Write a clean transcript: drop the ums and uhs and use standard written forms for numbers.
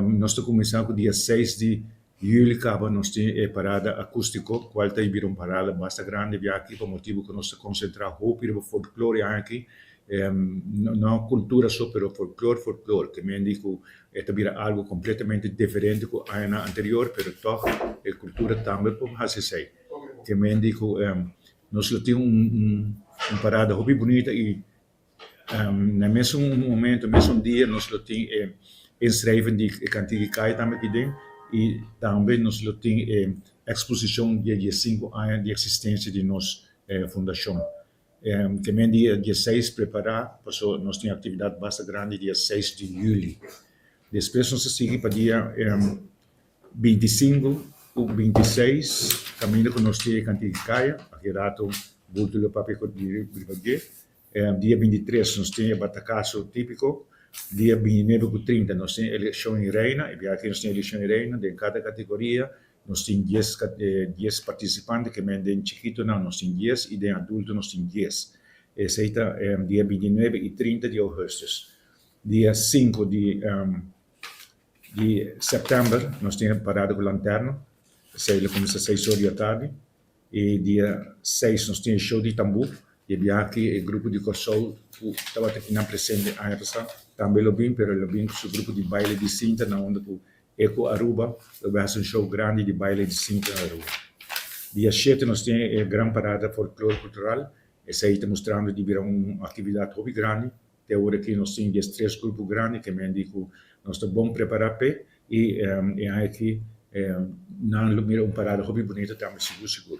Nos ta kuminsá ku dia 6 di yüli kaba nos tin e parada akústiko, kual ta bira un parada basta grandi bia aki pa motibu ku nos ta konsentrá hopi riba folklor e aña aki. No kultura so, pero folklor folklor, ke men di ku e ta bira algu kompletamente diferente ku añanan anterior, pero tòg e kultura tambe por hasi esei. Ke men di ku nos lo tin un parada hopi bunita i na mesun momento, mesun dia nos lo tin e inschrijven di e Kantika Kaya tambe aki den i tambe nos lo tin e eksposishon di e 15 aña di eksistensia di nos fundashon. Ke men dia 16 prepará paso nos tin aktividat basta grandi dia 6 di yüli. Despues nos ta sigui pa dia 25 ku 26 kaminda ku nos tin e Kantika Kaya. Aki rato Bulto lo papia ku riba dje. Dia 23 nos tin e batakaso típiko. Dia 29 ku 30 nos tin elekshon i reina. E biaha aki nos tin elekshon i reina den kada kategoria. Nos tin 10 partisipante, ke men den chikitonan nos tin 10 i den adulto nos tin 10. Esei ta dia 29 i 30 di ougùstùs. Dia 5 di sèptèmber nos tin e parada ku lanterna. Esei lo kuminsá 6 or di atardi. I dia 6 nos tin e show di tambú. E biaha aki e grupo di Kòrsou ku tabata kinan presente aña pasá tambe lo bin, pero lo bin ku su grupo di baile di sinta na unda ku Eco Aruba lo bai hasi un show grandi di baile di sinta na Aruba. Dia 7 nos tin e gran parada folklor kultural. Esei ta mustrando di bira un aktividat hopi grandi. Te ora aki nos tin 13 grupo grandi ke men di ku nos ta bon prepará p'e i e aña aki nan lo mira un parada hopi bunita tambe sigur sigur.